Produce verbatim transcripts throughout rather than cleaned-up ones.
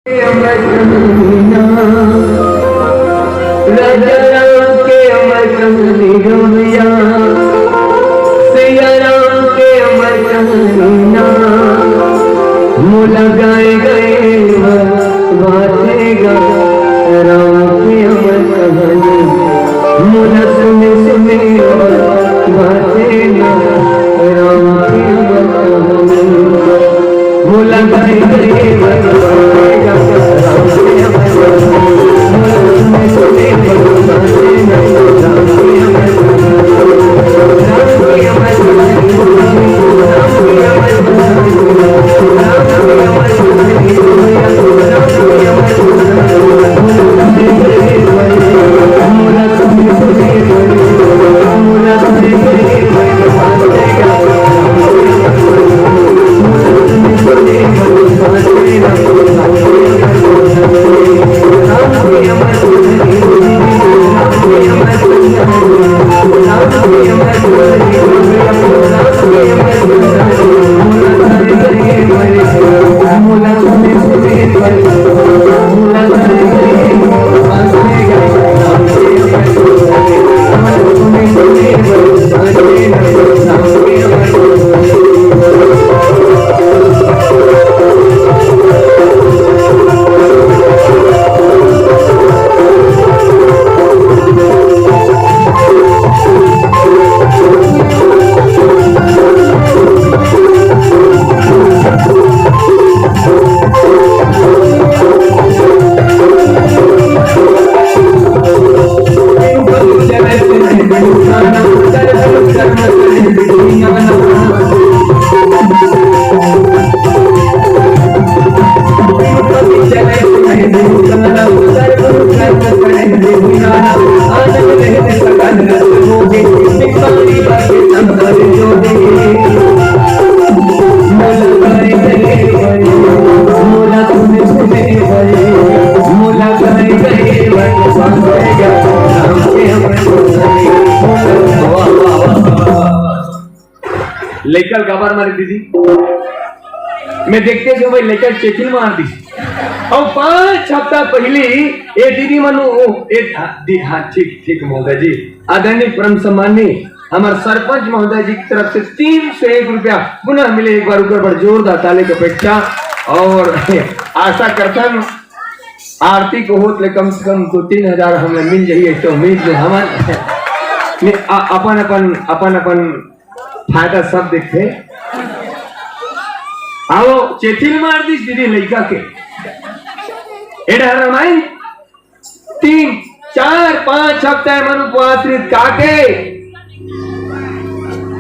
अमर कहानी ना, राजा राम के अमर कहानी गवैया, सिया राम के अमर कहानी ना, मोला गाए गए बातें गा, राम के अमर कहानी, मोला सुने सुने बातें गा, राम के अमर कहानी। लइका ल काबर मारे दीदी? मैं देखते हूँ भाई, लइका चेथिल मार दी। और पांच हफ्ता पहली ये दीदी मनु, ये, हाँ, दी, हाँ, ठीक, ठीक महोदय जी, आदरणीय परम सम्माननीय हमारे सरपंच महोदय जी की तरफ से तीन सौ एक रुपया पुनः मिले। एक बार उनकर बर जोरदार ताली की अपेक्षा। और आशा करता हूँ आरती को होत ले कम से कम दो तीन हजार हमें मिल जाइए, तो उम्मीद में हमारे अपन अपन अपन अपन फायदा सब देखथे। आओ, चेथिल मार दिस दीदी लइका के। ए डहर रमाई, तीन, चार, पांच हफ्ता मन उपवास रित काके,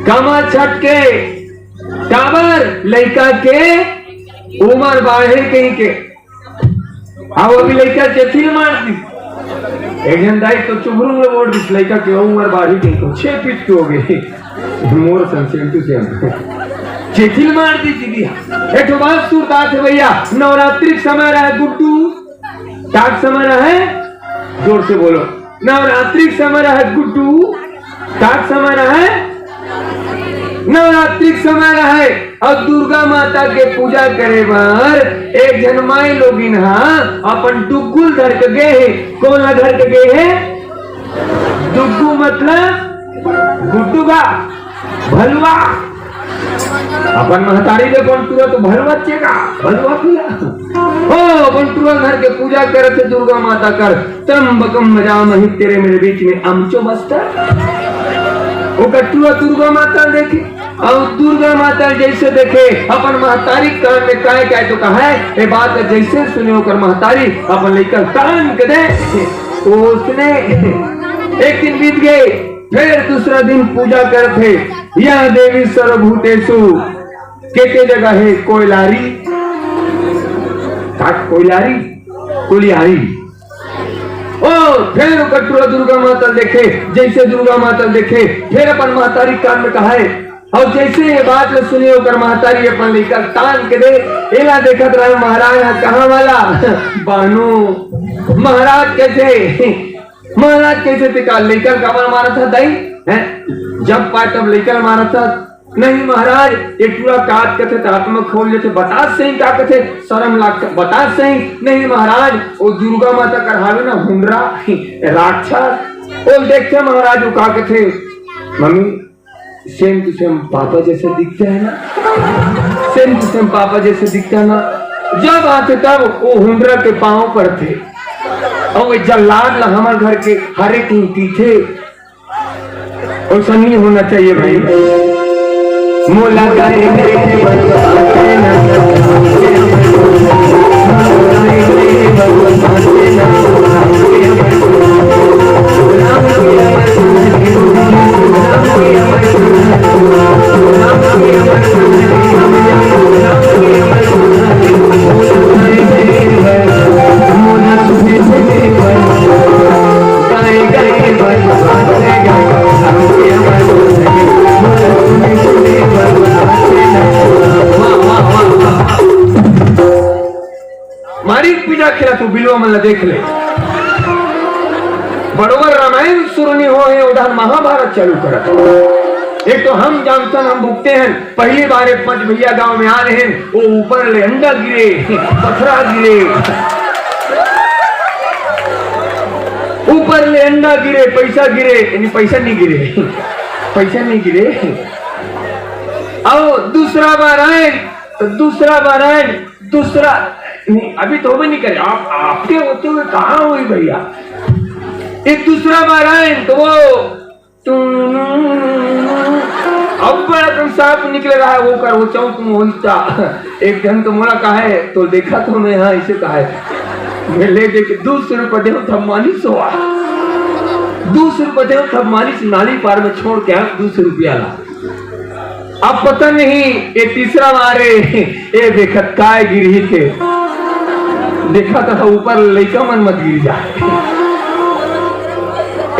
कमा छटके, काबर लइका के उमर बाढ़े कहीं के। हाँ, वो भी लइका चेथिल मार दी। एक झन दाई तो चुभरू में वोट दिस लइका के उमर बाढ़ी के तो छह फीट के हो गई। मोर संसेंटू से हम चेथिल मार दी दीदी। एक ठो बात सुरता थे भैया, नवरात्रि के समय रहे गुड्डू, का समय रहे, जोर से बोलो, नवरात्रि के समय रहे गुड्डू, का समय रहे, नवरात्रि के समय रहे। और दुर्गा माता के पूजा करे बर एक झन माई लोगिन हा अपन डुग्गुल धर के गे हे। कोन ला धर के गे हे? डुग्गू मतलब गुड्डू का भलुआ। अपन महतारी ले अपन टुरा तो भलुआ चेगा, भलुआ किया। ओ, अपन टुरा धर के पूजा करत हे दुर्गा माता कर। त्र्यंबकम यजामहे, तेरे मेरे बीच में अमचो बस्तर। ओकर टुरा दुर्गा माता ल देखे, और दुर्गा माता ल जैसे देखे, अपन महतारी कान में काय काय तो कहा है, ये बात जैसे सुने ओकर महतारी अपन लइका तान के दे। उसने एक दिन बीत गए, फिर दूसरा दिन पूजा करत हे, यह देवी सर्वभूतेषु, के के जगह है कोयलारी, का कोयलारी, कोलियारी। ओ, फिर ओकर टुरा दुर्गा माता ल देखे, जैसे दुर्गा माता ल देखे, फिर अपन महतारी कान में कहा है, और जैसे ये बात ल सुने ओकर महतारी अपन लइका तान के दे। एला देखत रहे महाराज ह कहाँ वाला बानो। महाराज कैसे, महाराज कैसे ते का लइका काबर मारत ह दाई? हैं? जब पाए तब लइका मारत ह। "नहीं महाराज, ये टूरा कात कथे त आत्मा खोल लेथे, बतात सही का कथे, शरम लागथे, बतात सही।" "नहीं महाराज, वो दुर्गा माता कर हावे ना हुंडरा, राक्षस, वो देखथे महाराज, वो का कथे।" Mummy, same to same papa जैसे दिखता है ना, same to same पापा जैसे दिखता है ना। जब आथे तब वो हुंडरा के पाँव पड़थे। और वो जल्लाद ला हमर घर के हर एक ईंटी थे। वैसा नहीं होना चाहिए भाई। मोला गाय गाय के बरसात ना। मारी पीड़ा खेला तू बिलवा मन ला देख ले। बरोबर रामायण सुरु नी होहे, उधर महाभारत चालू करत। एक तो हम जानथन, हम भुगते हैं, पहली बार एक पंच भैया गांव में आ रहे हैं, वो ऊपर ले अंडा गिरे, पथरा गिरे, ऊपर ले अंडा गिरे, पैसा गिरे, यानी पैसा नहीं गिरे, पैसा नहीं गिरे। और दूसरा बार आए तो दूसरा बार आए, दूसरा नहीं, अभी तो भी नहीं करे। आप, आपके होते हुए कहाँ हुई भैया? ये दूसरा बार आए तो वो अब बड़ा तुम सांप निकल रहा है, वो कर, वो चौक में होता। एक जन तो मोला कहा है, तो देखा तो मैं यहाँ इसे कहा है, मैं ले दे के दो सौ रुपये दे, तब मानी सोआ, दो सौ रुपये दे, तब मानी से नाली पार में छोड़ के आया दो सौ रुपया ला। अब पता नहीं ये तीसरा बार है, ये देखत काय गिरही थे, देखा था ऊपर लइका मन मत गिर जाए।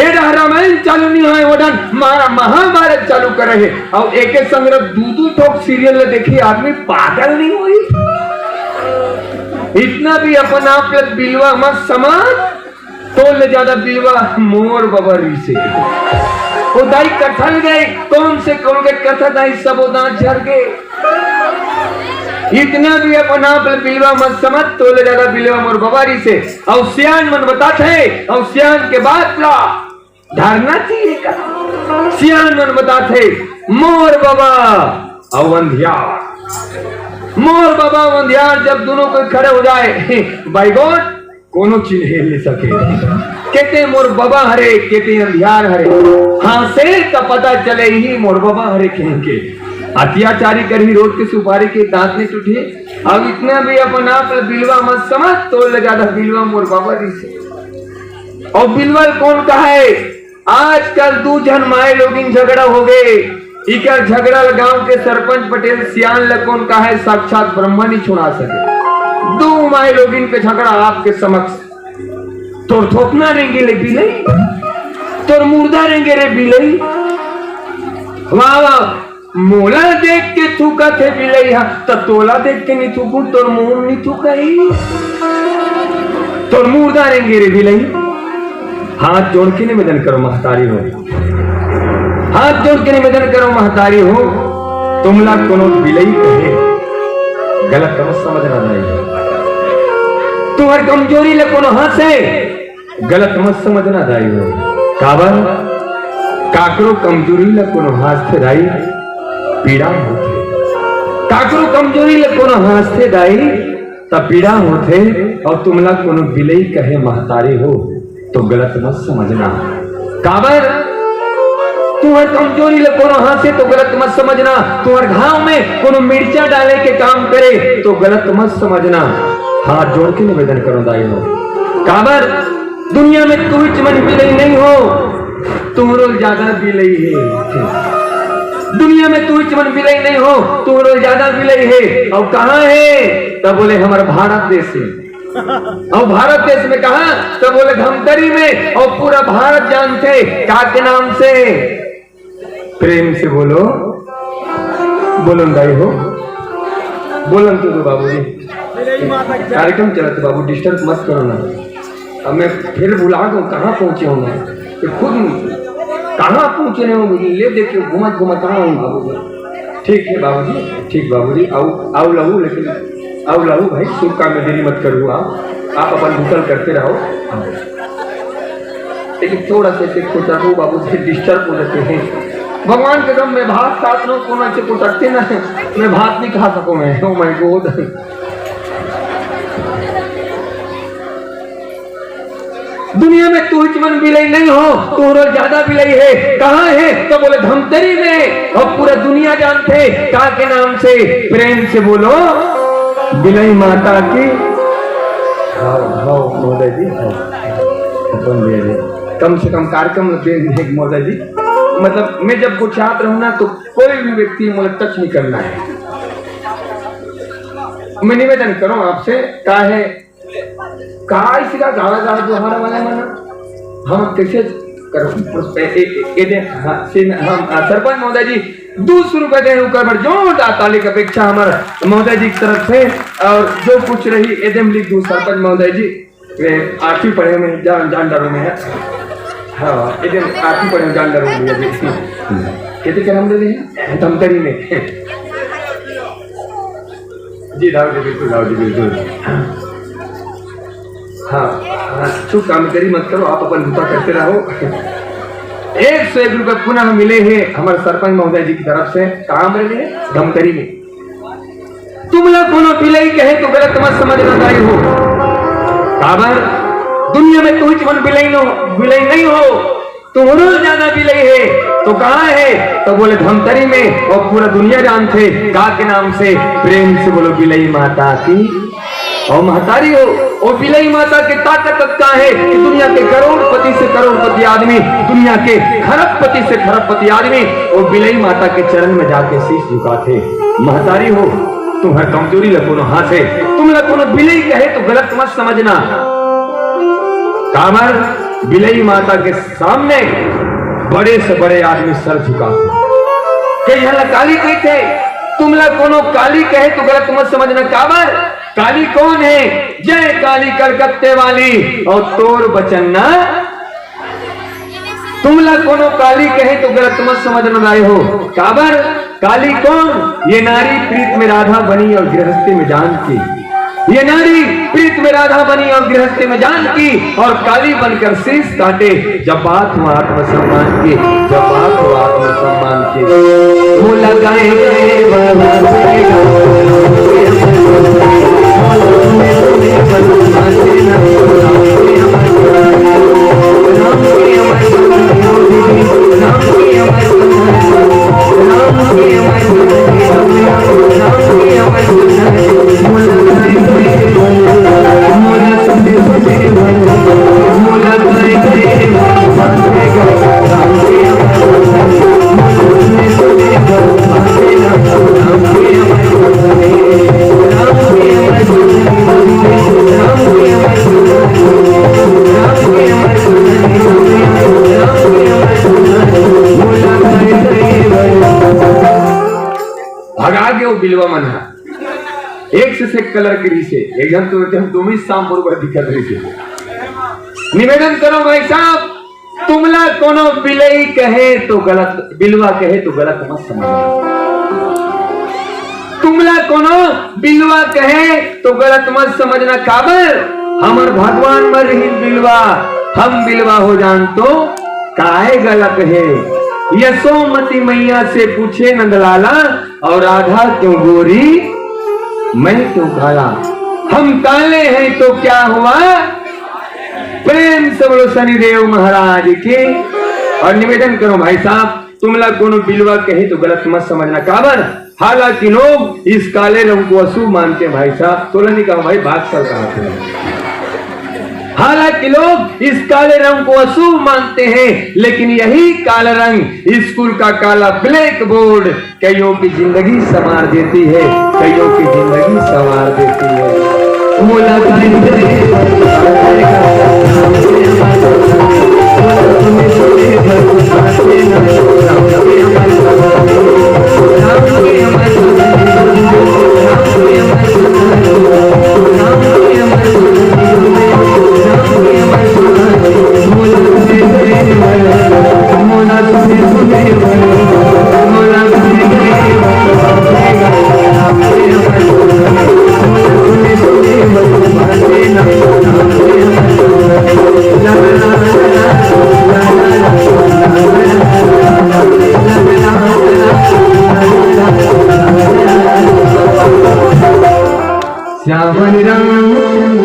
ए डहर रामायण चालू नहीं होए, वो डन मारा महाभारत चालू करे है। और एके संग दू दू ठोक सीरियल ले देखी आदमी पागल नहीं हुई। इतना भी अपन आप लग बिलवा मत समझ, तोर ले ज्यादा बिलवा मोर बबा रिसे। वो दाई कथल गए, कौन से कौन के कथा दाई सब वो दांत झर गए। इतना भी अपन आप ले बिलवा मत समझ, तोर ले ज्यादा बिलवा मोर बबा रिसे। और सियान मन बताथे, और सियान के बात ला धरना चाहिए का? सियान मन बताथे, मोर बबा अउ अंधियार, मोर बबा अउ अंधियार जब दोनों कोई खड़े हो जाए, by God, कोनो चीज हेल नहीं सके। केते मोर बबा हरे, केते अंधियार हरे। हाँ, से त पता चले ही मोर बबा हरे कहीं के। अत्याचारी करही रोज के सुपारी के दांत नहीं टूटे। अब इतना भी अपन आप बिलवा मत समझ, तोर ले ज्यादा बिलवा मोर बबा रिसे। और बिलवा ल कौन कहे? आजकल दू झन माई लोगिन झगड़ा हो गए। इकर झगड़ा ल गांव के सरपंच पटेल सियान ल कौन कहे? साक्षात ब्रह्मा नहीं छुड़ा सके। दू माई लोगिन के झगड़ा आपके समक्ष। तोर थोथना रेंगे रे बिलई, तोर मुर्दा रेंगे रे बिलई। वाह वाह, मोला देख के थूकत हे बिलई हा, त तोला देख के नहीं थूकू, तोर मुंह नहीं थूकही, तोर मुंह उतारेंगे रे बिलई। हाथ जोड़ के निवेदन करो महतारी हो, हाथ जोड़ के निवेदन करो महतारी हो, तुमला कोनो बिलई कहे गलत मत समझना दाई हो, तुम्हारी कमजोरी ले कोनो हंसे गलत मत समझना दाई हो। काबर? काकरो कमजोरी ल कोनो हांसथे दाई, पीड़ा होथे। काकरो कमजोरी ल कोनो हांसथे दाई, त पीड़ा होथे। और तुमला कोनो बिलई कहे महतारी हो, तो गलत मत समझना। काबर? तुहर कमजोरी ल कोनो हांसे तो गलत मत समझना। तुहर घाव में कोनो मिर्चा डाले के काम करे तो गलत मत समझना। हाथ जोड़ के निवेदन करो दाई हो। काबर? दुनिया में तुहिच मन बिलई नहीं हो, तुहरो ज्यादा बिलई हे। दुनिया में तुहिच मन बिलई नहीं हो, तुहरो ज्यादा बिलई हे। और कहाँ हे? तब बोले, हमर भारत देश हे। और भारत देश में कहाँ? तब बोले, धमतरी में। और पूरा भारत जानथे का के नाम से। प्रेम से बोलो, बोलन दाई हो, बोलन तो दो बाबूजी। कार्यक्रम चलत बाबू, disturb मत करो ना। अब मैं फिर भुला दूं, कहाँ पहुंचे हूँ मैं? तो खुद कहाँ पहुंचे नहीं हूँ, ले देखे घुमत घुमत कहाँ हूँ बाबूजी। ठीक है बाबूजी, ठीक बाबूजी, आओ, आओ लहू, लेकिन आओ लहू भाई, शुभ काम में देरी मत करो आप, आप अपन भूतल करते रहो। लेकिन थोड़ा सा इसे कुछ रखो बाबूजी, डिस्टर्ब हो जाते हैं। भगवान के दम में भात खात रहो, कोनो इसे कुछ रखते ना है, मैं भात नहीं खा सकूँ मैं। Oh my God। दुनिया में तू ही मन बिलई नहीं हो, तोरो ज्यादा बिलई है। कहाँ है? तो बोले धमतरी में। और पूरा दुनिया जानते का के नाम से। प्रेम से बोलो बिलई माता की। हाँ, हाँ, महोदय जी, हाँ। अपन ले ले। कम से कम कार्यक्रम दे दे, महोदय जी। मतलब मैं जब कुछ चाहत रहूँ ना तो कोई भी व्यक्ति मुझे टच नहीं करना है। मैं निवेदन करूँ आपसे, का है का इसी का गाड़ा गाड़ा जोहार वाला है ना? हम कैसे कर ए, ए, ए, ए, दे, हाँ, से, हम, आ, सरपंच महोदय जी, दो सौ रुपए दे, ओकर बर जोरदार ताली की अपेक्षा हमारे महोदय जी की तरफ से। और जो कुछ रही एदम लिख दू सरपंच महोदय जी, वे आठवीं पढ़े में जान, जान डालो में है। हाँ, एदम आठवीं पढ़े में जान डालो में जी। कहते क्या नाम दे रहे हैं? धमतरी में। जी, राव जी, बिल्कुल, राव जी, बिल्कुल। हाँ, हाँ, चुप, काम करी मत करो, आप अपन भूता करते रहो। एक सौ एक रुपए पुनः मिले हैं हमारे सरपंच महोदय जी की तरफ से। काम रहे धमतरी में। तुमला कोनो बिलई कहे तो गलत मत समझना दाई हो। काबर दुनिया में तू ही मन बिलई नो, बिलई नहीं हो, तुम्हारो ज्यादा बिलई है। तो कहाँ है? तो बोले धमतरी में, और पूरा दुनिया जानते का के नाम से। प्रेम से बोलो बिलई माता की। और महतारी हो, वो बिलई माता के ताकत का है कि दुनिया के करोड़पति से करोड़पति आदमी, दुनिया के खरबपति से खरबपति आदमी वो बिलई माता के चरण में जाके शीश झुकाथे। महतारी हो, तुम्हर कमजोरी ला कोनो हाथ है, तुमला कोनो बिलई कहे तो गलत मत समझना। काबर बिलई माता के सामने बड़े से बड़े आदमी सर झुकाथे। के यह ला काली कहिथे, तुमला कोनो काली कहे तो गलत मत समझना। काबर काली कौन है? जय काली कलकत्ते वाली। और तोर बचन ना, तुमला कोनो काली कहे तो गलत मत समझना दाई हो। काबर काली कौन? ये नारी प्रीत में राधा बनी और गृहस्थी में जानकी। ये नारी प्रीत में राधा बनी और गृहस्थी में जानकी, और काली बनकर शीश काटे जब बात हो आत्मसम्मान की, जब बात हो आत्मसम्मान की। मुलाकात भगा के वो बिलवा मन हा। एक से एक कलर के रिसे, एक जन तो एकदम तुम ही शाम बरोबर दिखत रिसे। निवेदन करो भाई साहब, तुमला कोनो बिलई कहे तो गलत, बिलवा कहे तो गलत मत समझना। तुमला कोनो बिलवा कहे तो गलत मत समझना। काबर हमर भगवान मर रही बिलवा, हम बिलवा हो जान तो काय गलत है? यशोमती मैया से पूछे नंदलाला, और राधा क्यों गोरी, मैं क्यों काला? हम काले हैं तो क्या हुआ? प्रेम से बोलो शनिदेव महाराज की। और निवेदन करो भाई साहब, तुमला कोनो बिलवा कहे तो गलत मत समझना। काबर हालांकि लोग इस काले रंग को अशुभ मानते हैं भाई साहब। तोला नहीं कहा भाई, बात चल रहा है। हालांकि लोग इस काले रंग को अशुभ मानते हैं, लेकिन यही काला रंग स्कूल का काला ब्लैक बोर्ड कईयों की जिंदगी संवार देती है, कईयों की जिंदगी संवार देती है। मुलाकात श्याम हरे राम श्याम